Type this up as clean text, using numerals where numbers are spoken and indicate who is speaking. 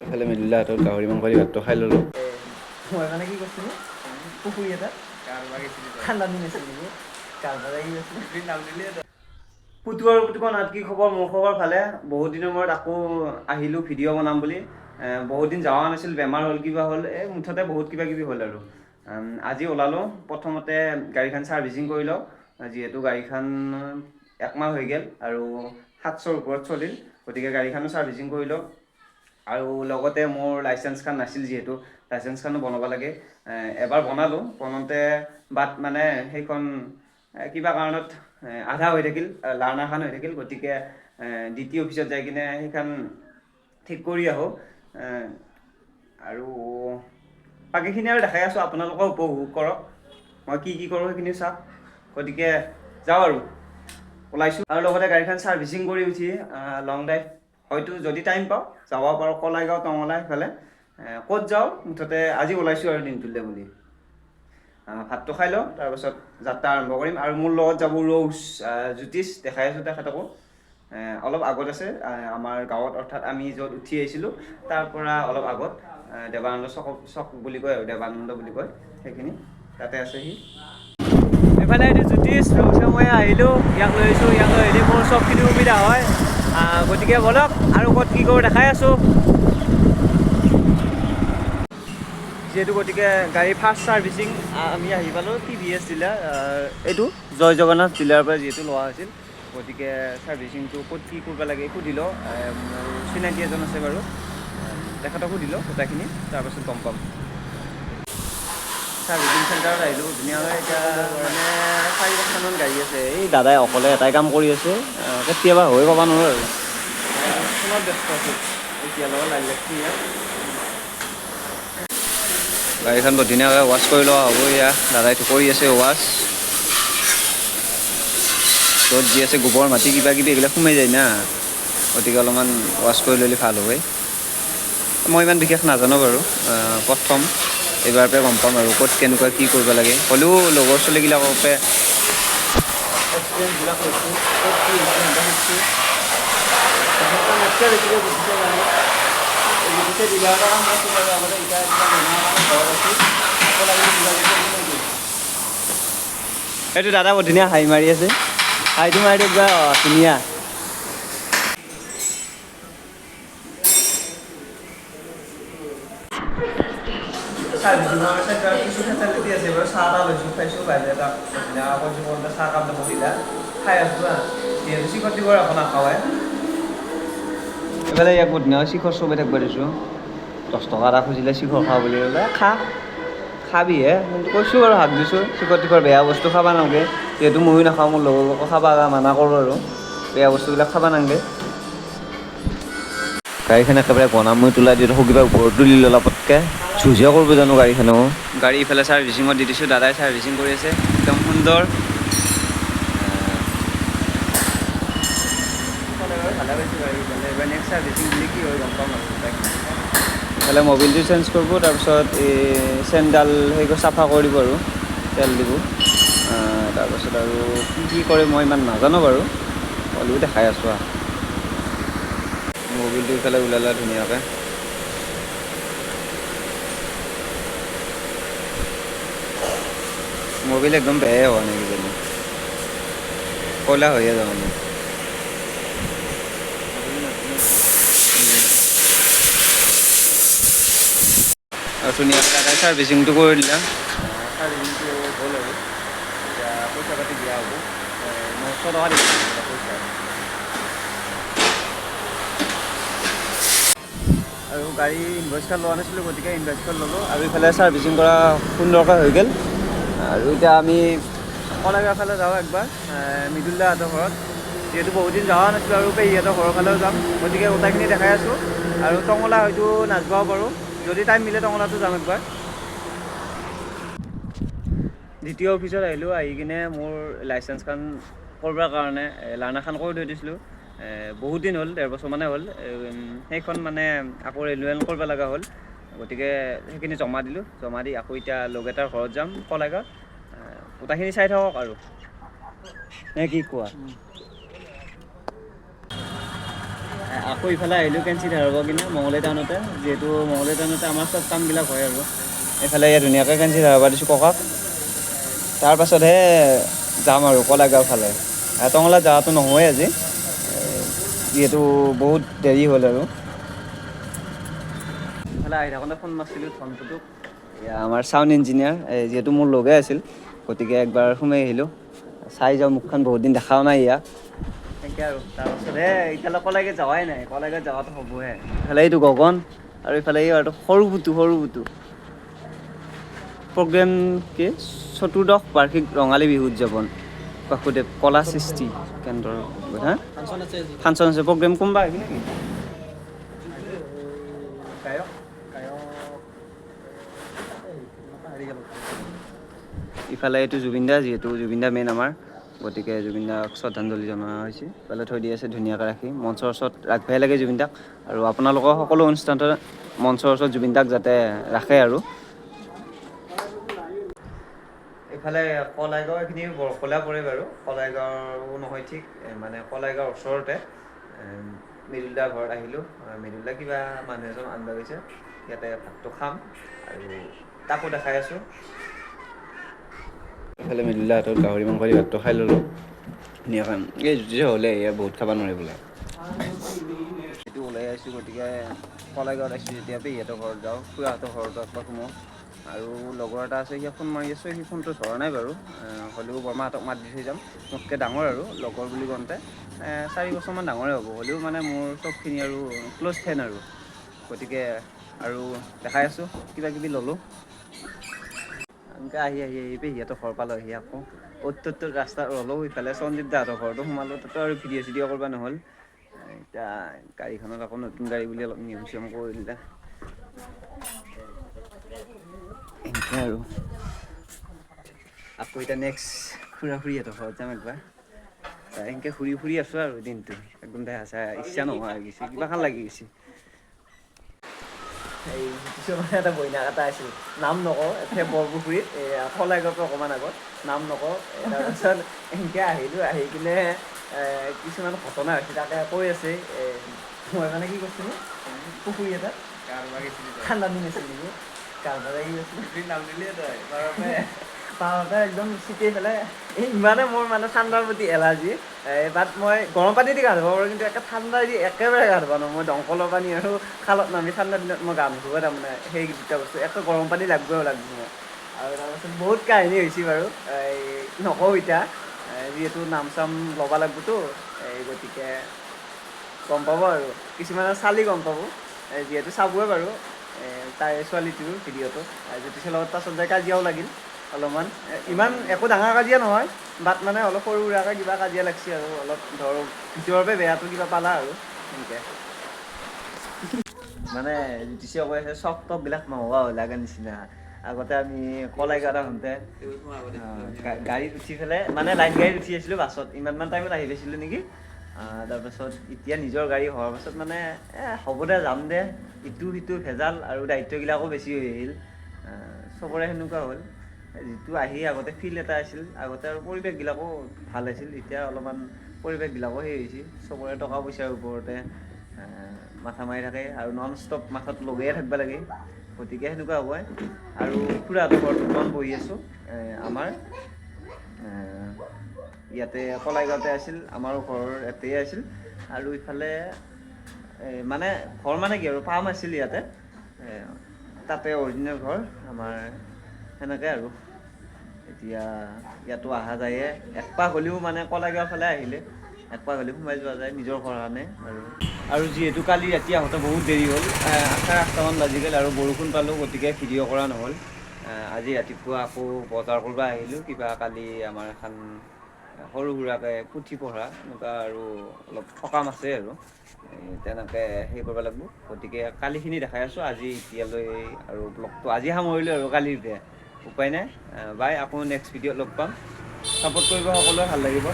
Speaker 1: ইফালে মৃদুলাহঁতৰ গাহৰি মাংস দি ভাতটো খাই ল'লোঁ।
Speaker 2: মই মানে কি কৰিছিলোঁ, পুখুৰী এটাত ঠাণ্ডা দিন আছিল নেকি, গাল কি কৰিছিলোঁ। পুতু আৰু পুতুকনাথ, কি খবৰ? মোৰ খবৰ ভালে। বহুত দিনৰ মূৰত আকৌ আহিলোঁ ভিডিঅ' বনাম বুলি। বহুত দিন যোৱা নাছিল, বেমাৰ হ'ল, কিবা হ'ল, এই মুঠতে বহুত কিবা কিবি হ'ল আৰু। আজি ওলালোঁ। প্ৰথমতে গাড়ীখন ছাৰ্ভিচিং কৰি লওঁ, যিহেতু গাড়ীখন একমাহ হৈ গ'ল আৰু 700ৰ ওপৰত চলিল, গতিকে গাড়ীখনো ছাৰ্ভিচিং কৰি লওঁ। আৰু লগতে মোৰ লাইচেঞ্চখন নাছিল, যিহেতু লাইচেঞ্চখনো বনাব লাগে। এবাৰ বনালোঁ, বনাওঁতে বাট মানে সেইখন কিবা কাৰণত আধা হৈ থাকিল, লাৰ্ণাৰখন হৈ থাকিল। গতিকে ডি টি অফিচত যাই কিনে সেইখন ঠিক কৰি আহোঁ। আৰু বাকীখিনি আৰু দেখাই আছোঁ, আপোনালোকেও উপভোগ কৰক, মই কি কি কৰোঁ সেইখিনিও চাওক। গতিকে যাওঁ আৰু ওলাইছোঁ। আৰু লগতে গাড়ীখন ছাৰ্ভিচিং কৰি উঠি লং ড্ৰাইভ হয়তো যদি টাইম পাওঁ যাব পাৰোঁ, কলাইগাঁও, টঙলা সেইফালে ক'ত যাওঁ, মুঠতে আজি ওলাইছোঁ আৰু দিনটোলৈ বুলি। ভাতটো খাই লওঁ, তাৰপাছত যাত্ৰা আৰম্ভ কৰিম। আৰু মোৰ লগত যাব ৰৌচ জ্যোতিষ, দেখাই আছোঁ তেখেতকো। অলপ আগত আছে, আমাৰ গাঁৱত, অৰ্থাৎ আমি য'ত উঠি আহিছিলোঁ তাৰ পৰা অলপ আগত, দেৱানন্দ চক চক বুলি কয় আৰু দেৱানন্দ বুলি কয় সেইখিনি, তাতে আছে সি। এইফালে এইটো জ্যোতিষ ৰৌচে মই আহিলোঁ, ইয়াক লৈ আহিছোঁ। ইয়াক লৈ আহিলে মোৰ চবখিনি সুবিধা হয়। গতিকে ব'লক আৰু ক'ত কি কৰোঁ দেখাই আছোঁ। যিহেতু গতিকে গাড়ী ফাৰ্ষ্ট ছাৰ্ভিচিং আমি আহি পালোঁ টিভিএছ ডিলাৰ, এইটো জয় জগন্নাথ ডিলাৰৰ পৰা যিহেতু লোৱা হৈছিল। গতিকে ছাৰ্ভিচিংটো ক'ত কি কৰিব লাগে সুধি লওঁ। মোৰ চিনাকি এজন আছে বাৰু, তেখেতক সুধি লওঁ গোটেইখিনি, তাৰপাছত গম পাম। ছাৰ্ভিচিং চেণ্টাৰত আহিলোঁ ধুনীয়াকৈ। এতিয়া মানে 4-5খনমান গাড়ী আছে। এই দাদাই অকলে এটাই কাম কৰি আছে, কেতিয়াবা হৈ ক'ব নোৱাৰোঁ আৰু ফোনত ব্যস্ত আছে এতিয়া, লগত লাইন লাগছি। ইয়াত গাড়ীখন বৰ ধুনীয়াকৈ ৱাছ কৰি লোৱা হ'ব। এয়া দাদাই কৰি আছে ৱাছ, য'ত যি আছে গোবৰ মাটি কিবা কিবি এইবিলাক সোমাই যায় না, গতিকে অলপমান ৱাছ কৰি ল'লে ভাল হ'ব। মই ইমান বিশেষ নাজানো বাৰু, প্ৰথম এইবাৰ পৰা গম পাম আৰু ক'ত কেনেকুৱা কি কৰিব লাগে। হ'লেও লগৰ ছোৱালীবিলাককে এক্সপিৰিয়েঞ্চবিলাক লৈছোঁ, ক'ত কি হৈছে সেনেকৈ সুধিছোঁ। এইটো দাদা বৰ ধুনীয়া হাঁহি মাৰি আছে, হাঁহিটো মাৰি দিয়ক। ধুনীয়া। চাৰ্ভিচিঙৰ চেণ্টাৰত কিছু ফেচিলিটি আছে বাৰু। চাহ এটা লৈছোঁ, খাইছোঁ। বাহিৰে এটা ধুনীয়া কৈছোঁ, কওঁতে চাহ কাপ বহিলা খাই আছোঁ। হা, যিহেতু শিখৰ তিখৰ একো নাখাৱে। এইফালে ইয়াক বৰ ধুনীয়া শিখৰ চবেই থাকিব দিছোঁ। 10 টকা এটা খুজিলে শিখৰ খা বুলি ক'লে খা খাবিহে, কিন্তু কৈছোঁ বাৰু, হাত দিছোঁ, শিখৰ তিখৰ বেয়া বস্তু খাব নালাগে। যিহেতু ময়ো নাখাওঁ, মোৰ লগৰকো খাব মানা কৰোঁ আৰু বেয়া বস্তুবিলাক খাব নালাগে। গাড়ীখন একেবাৰে বনাম মই তোলাই দি কিবা ওপৰত তুলি ল'লা পটকৈ চুজিয়া কৰিব জানো গাড়ীখনো। গাড়ী ইফালে ছাৰ্ভিচিঙত দি দিছোঁ, দাদাই ছাৰ্ভিচিং কৰি আছে, একদম সুন্দৰ। ভালে পাইছোঁ গাড়ী। ইফালে এইবাৰ নেক্সট ছাৰ্ভিচিং দিলে কি হয় গম পাম আৰু। ইফালে মবিলটো চেঞ্জ কৰিব, তাৰপিছত এই চেইনডাল সেই চাফা কৰি দিব আৰু তেল দিব। তাৰপাছত আৰু কি কি কৰে মই ইমান নাজানো বাৰু, হ'লেও দেখাই আছোঁ। আৰু মবিলটো ইফালে ওলালে ধুনীয়াকৈ। মবিল একদম বেয়াই হোৱা নাই কিজানি, কয়লা হৈয়ে যাব মানে। আৰু ধুনীয়াকৈ দাদাই ছাৰ্ভিচিংটো কৰি দিলা, ছাৰ্ভিচিংটো হ'ল আৰু এতিয়া পইচা পাতি দিয়া হ'ব। 900 টকা দিব পইচা। আৰু গাড়ী ইনভইচখন লোৱা নাছিলোঁ, গতিকে ইনভইচখন ল'লোঁ। আৰু ইফালে ছাৰ্ভিচিং কৰা সুন্দৰকৈ হৈ গ'ল। আৰু এতিয়া আমি কলাগাঁৱৰ ফালে যাওঁ একবাৰ, মৃদুলদাহঁতৰ ঘৰত, যিহেতু বহুত দিন যোৱা নাছিলোঁ। আৰু পেহীহঁতৰ ঘৰৰ ফালেও যাম, গতিকে গোটেইখিনি দেখাই আছোঁ। আৰু টঙলা হয়তো নাচবাও পাৰোঁ, যদি টাইম মিলে টঙলাটো যাম একবাৰ। দ্বিতীয় অফিচত আহিলোঁ, আহি কিনে মোৰ লাইচেঞ্চখন কৰিবৰ কাৰণে লাৰ্ণাৰখন কৰি থৈ দিছিলোঁ। বহুত দিন হ'ল, 1.5 বছৰমানে হ'ল। সেইখন মানে আকৌ ৰিনিউৱেল কৰিব লগা হ'ল, গতিকে সেইখিনি জমা দিলোঁ। জমা দি আকৌ এতিয়া লগ এটাৰ ঘৰত যাম কলাইগাঁৱত। গোটেইখিনি চাই থাকক আৰু, নে কি কোৱা? আকৌ ইফালে আহিলোঁ কেঞ্চি ধাৰাব কিনে মঙলদৈ টাউনতে, যিহেতু মঙলদৈ টাউনতে আমাৰ চব কামবিলাক হয় আৰু। এইফালে ইয়াত ধুনীয়াকৈ কেঞ্চি ধাৰাব দিছোঁ ককাক। তাৰপাছতহে যাম আৰু কলাইগাঁও ফালে। টংলাত যোৱাটো নহয়ে আজি, যিহেতু বহুত দেৰি হ'ল আৰু। ইফালে আহি থাকোঁতে ফোন মাৰিছিলোঁ ধনপুটোক, এয়া আমাৰ চাউণ্ড ইঞ্জিনিয়াৰ, যিহেতু মোৰ লগে আছিল, গতিকে একবাৰ সোমাই আহিলোঁ, চাই যাওঁ মুখখন, বহুত দিন দেখাও নাই ইয়াক, তেনেকৈ আৰু। তাৰপাছতহে এতিয়ালৈ কলাইগাঁৱত যোৱাই নাই, কলাইগাঁৱত যোৱাটো হ'বহে। ইফালে এইটো গগন আৰু ইফালে এই আৰু সৰু পুতু, সৰু পুতু। প্ৰগ্ৰেম কি চতুৰ্দশ বাৰ্ষিক ৰঙালী বিহু উদযাপন, বাসুদেৱ কলা সৃষ্টি কেন্দ্ৰৰ। হা, ফাংচন আছে, প্ৰগ্ৰেম। কোনোবা আহিবি নেকি গায়ক? ইফালে এইটো জুবিন দা, যিহেতু জুবিন দা মেইন আমাৰ, গতিকে জুবিন দাক শ্ৰদ্ধাঞ্জলি জনোৱা হৈছে। ইফালে থৈ দি আছে ধুনীয়াকৈ ৰাখি, মঞ্চৰ ওচৰত ৰাখবাই লাগে জুবিন দাক। আৰু আপোনালোকৰ সকলো অনুষ্ঠানতে মঞ্চৰ ওচৰত জুবিন দাক যাতে ৰাখে। আৰু ইফালে কলাইগাঁও, এইখিনি বৰকলা পৰে বাৰু, কলাইগাঁও নহয় ঠিক, মানে কলাইগাঁৱৰ ওচৰতে মৃদুল দাৰ ঘৰত আহিলোঁ। মৃদুল দা কিবা মানুহ এজন আনিব গৈছে, ইয়াতে ভাতটো খাম আৰু তাকো দেখাই আছোঁ।
Speaker 1: এইফালে মৃদুল দাহঁতৰ গাহৰি মাংস দি ভাতটো খাই ল'লোঁ ধুনীয়াকৈ। এই জুতি হ'লে এয়া বহুত খাব নোৱাৰে বোলে।
Speaker 2: এইটো ওলাই আহিছোঁ, গতিকে কলাইগাঁৱত আহিছোঁ যেতিয়া পেহীহঁতৰ ঘৰত যাওঁ, খুৰাহঁতৰ ঘৰতো একবাৰ সোমাওঁ। আৰু লগৰ এটা আছে, সি ফোন মাৰি আছোঁ, সি ফোনটো ধৰা নাই বাৰু। হ'লেও বৰমাহঁতক মাত দি থৈ যাম। মোতকৈ ডাঙৰ আৰু লগৰ বুলি কওঁতে 4 বছৰমান ডাঙৰে হ'ব, হ'লেও মানে মোৰ চবখিনি আৰু ক্ল'জ ফ্ৰেণ্ড আৰু। গতিকে আৰু দেখাই আছোঁ, কিবা কিবি ল'লোঁ। এনেকৈ আহি আহি আহি পেহীহঁতৰ ঘৰ পালোঁ। আহি আকৌ অ'ত ত'ত ত'ত ৰাস্তাত ৰ'লোঁ। ইফালে সঞ্জীৱ দাহঁতৰ ঘৰতো সোমালোঁ, তাতো আৰু ভিডিঅ' চিডিঅ' কৰিব নহ'ল। এতিয়া গাড়ীখনত আকৌ নতুন গাড়ী বুলি অলপ নিয়ম চিয়ম কৰি দিলে এনেকৈ আৰু। আকৌ এতিয়া নেক্সট খুৰা খুৰীহঁতৰ ঘৰত যাম একবাৰ। এনেকৈ ঘূৰি ফুৰি আছোঁ আৰু দিনটো একদম দেখা চাই ইচ্ছা নোহোৱা হৈ গৈছে, কিবাখন লাগি গৈছে। এই কিছুমানে এটা বইনাক এটা আছিল, নাম নকওঁ, এফে বৰপুখুৰীত, এই কলাইগাঁৱৰ অকণমান আগত, নাম নকওঁ। তাৰপিছত এনেকৈ আহিলোঁ, আহি কিনে কিছুমান ঘটনা হৈছে তাকে কৈ আছে। মই মানে কি কৰিছিলোঁ, পুখুৰী এটাত ঠাণ্ডা দিন আছিল নেকি, গা ধুব কি কৰিছিলোঁ, পাৰতে একদম ছিটিয়াই পেলাই। এই ইমানে মোৰ মানে ঠাণ্ডাৰ প্ৰতি এলাৰ্জি, বাট মই গৰম পানী দি গা ধুব পাৰোঁ, কিন্তু একে ঠাণ্ডা দি একেবাৰে গা ধুব নোৱাৰোঁ। মই দমকলৰ পানী আৰু খালত নামি ঠাণ্ডা দিনত মই গা নুধুব, তাৰমানে সেই দুটা বস্তু একে গৰম পানী লাগবই লাগিব মোক। আৰু তাৰপাছত বহুত কাহিনী হৈছে বাৰু, এই নকওঁ এতিয়া, যিহেতু নাম চাম ল'ব লাগিবতো, এই গতিকে গম পাব আৰু কিছুমানে চালি গম পাব, যিহেতু চাবই বাৰু তাৰে ছোৱালীটোৰ ভিডিঅ'টো। জ্যোতিষৰ লগত পাছত যায় কাজিয়াও লাগিল অলপমান, ইমান একো ডাঙৰ কাজিয়া নহয়, বাট মানে অলপ সৰু সুৰাকৈ কিবা কাজিয়া লাগছে আৰু অলপ ধৰ ভিতৰৰ পৰা বেয়াটো কিবা পালা আৰু সেনেকৈ। মানে জ্যোতিষে কৈ আছে চক টকবিলাক নোহোৱা হ'ল আগৰ নিচিনা। আগতে আমি কলাইগাঁৱত আহোঁতে গাড়ীত উঠি পেলাই, মানে লাইন গাড়ীত উঠি আছিলোঁ বাছত, ইমানমান টাইমত আহি পাইছিলোঁ নেকি। তাৰপাছত এতিয়া নিজৰ গাড়ী হোৱাৰ পাছত মানে হ'ব দে যাম দে, ইটো সিটো ভেজাল আৰু দায়িত্ববিলাকো বেছি হৈ আহিল, চবৰে সেনেকুৱা হ'ল। যিটো আহি আগতে ফিল এটা আছিল, আগতে আৰু পৰিৱেশবিলাকো ভাল আছিল, এতিয়া অলপমান পৰিৱেশবিলাকো সেই হৈছে, চবৰে টকা পইচাৰ ওপৰতে মাথা মাৰি থাকে আৰু নন ষ্টপ মাথাত লগায়ে থাকিব লাগে, গতিকে সেনেকুৱা হ'বই। আৰু খুৰাহঁতৰ ঘৰত বৰ্তমান বহি আছোঁ, আমাৰ ইয়াতে কলাইগাঁৱতে আছিল, আমাৰো ঘৰ ইয়াতেই আছিল। আৰু ইফালে মানে ঘৰ মানে কি আৰু পাম আছিল ইয়াতে, তাতে অৰিজিনেল ঘৰ আমাৰ সেনেকৈ আৰু। এতিয়া ইয়াতো অহা যায়ে, একপাক হ'লেও মানে কলাইগাঁও ফালে আহিলে একপাক হ'লেও সোমাই যোৱা যায় নিজৰ ঘৰ কাৰণে। আৰু যিহেতু কালি ৰাতি আহোঁতে বহুত দেৰি হ'ল, 8:30 মান বাজি গ'ল আৰু বৰষুণ পালোঁ, গতিকে ভিডিঅ' কৰা নহ'ল। আজি ৰাতিপুৱা আকৌ বজাৰ কৰিব আহিলোঁ, কিবা কালি আমাৰ এখন সৰু সুৰাকৈ পুথি পঢ়া এনেকুৱা আৰু অলপ সকাম আছে আৰু তেনেকৈ সেই কৰিব লাগিব, গতিকে কালিখিনি দেখাই আছোঁ আজি এতিয়ালৈ আৰু ব্লগটো আজি সামৰিলোঁ আৰু কালিৰ পৰা উপায় নাই। বাই, আকৌ নেক্সট ভিডিঅ'ত লগ পাম। ছাপোৰ্ট কৰিব সকলোৱে, ভাল লাগিব।